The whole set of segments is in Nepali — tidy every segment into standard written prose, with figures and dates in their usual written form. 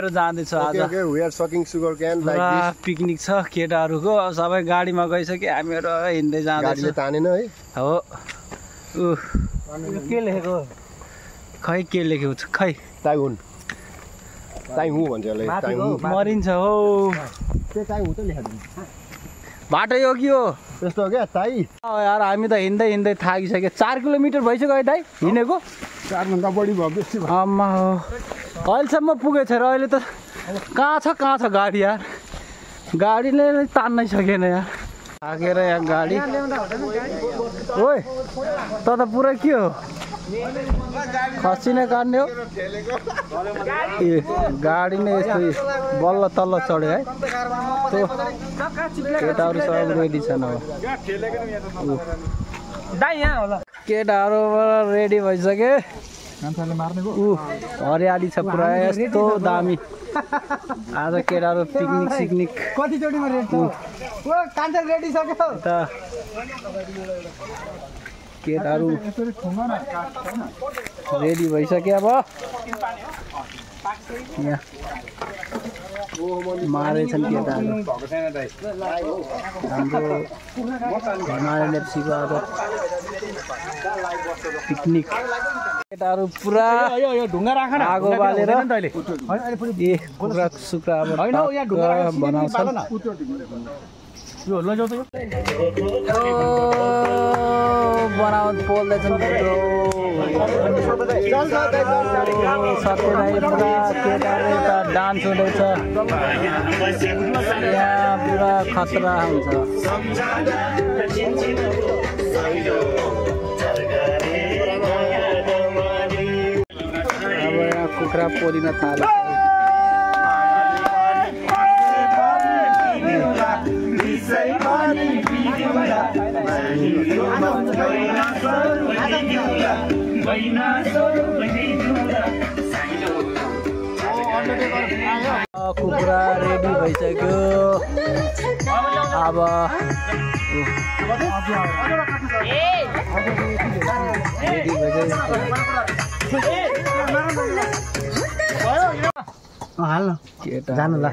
जाँदैछु आज पिकनिक छ केटाहरूको सबै गाडीमा गइसक्यो हामीहरू हिँड्दै जाँदैछु तानेन है हो के लेखेको खै के लेखेको छ खै ताइहुन ताइहु भन्छ यसलाई ताइहु मरिन्छ हो त्यो ताइहु त लेखेको बाटो यो के हो त्यस्तो हो क्या ताई यार हामी त हिँड्दै हिँड्दै थाकिसक्यो 4 किलोमिटर भइसक्यो है दाइ हिँडेको 4 भन्दा बढी भयो बेसी भयो आम्मा हो अहिलेसम्म पुगेछ र अहिले त कहाँ छ गाडी यार गाडीले तान्नै सकेन यार थाकेर यहाँ गाडी ओइ त पुरै के हो खसी नै काट्ने हो ए गाडी नै यस्तो बल्ल तल्ल चढ्यो है त्यो केटाहरू सब रेडी छन् अब केटाहरू रेडी भइसके हरियाली छ पुरा यस्तो दामी आज केटाहरू पिकनिक सिकनिक कतिचोटिमा रेडी सक्यो केटाहरू रेडी भइसक्यो अब यहाँ मारेछन् केटाहरू हाम्रो हिमालयन एफसीको आज पिकनिक केटाहरू पुरा आगो बालेर ए कुखुरा सुक्रा अब बनाउँछन् बनाउन पोल्दैछन् सत्यलाई पुरा केटाहरू यता डान्स हुँदैछ यहाँ पुरा खतरा हुन्छ अब यहाँ कुखुरा पोलिन थाल्यो कुखुरा रेडी भइसक्यो अब रेडी भइसक्यो हाल्न केटा जानु ल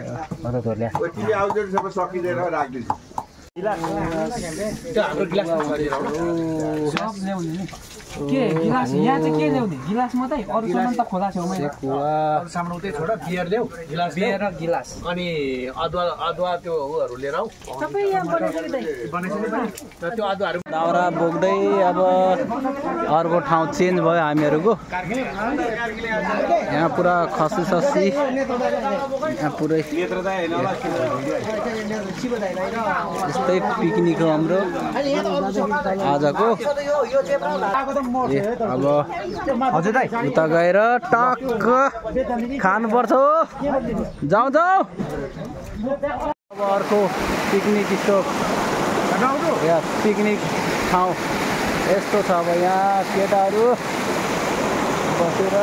के गिलास यहाँ चाहिँ के ल्याउने गिलास मात्रै अरु सामान त खोला छेउमै अरु सामान उतै छोड बियर ल्याऊ गिलास बियर र गिलास अनि अदुवा त्यो उहरु लिएर आऊ सबै यहाँ बनाइसके त्यो अदुवाहरु दाउरा बोक्दै अब अर्को ठाउँ चेन्ज भयो हामीहरुको यहाँ पुरा खसी ससी यहाँ पुरै यस्तै पिकनिक हो हाम्रो आजको अब हजुर दाइ उता गएर टक्क खानुपर्छ जाऊ जाऊ अब अर्को पिकनिक स्टप यहाँ पिकनिक ठाउँ यस्तो छ अब यहाँ केटाहरू बसेर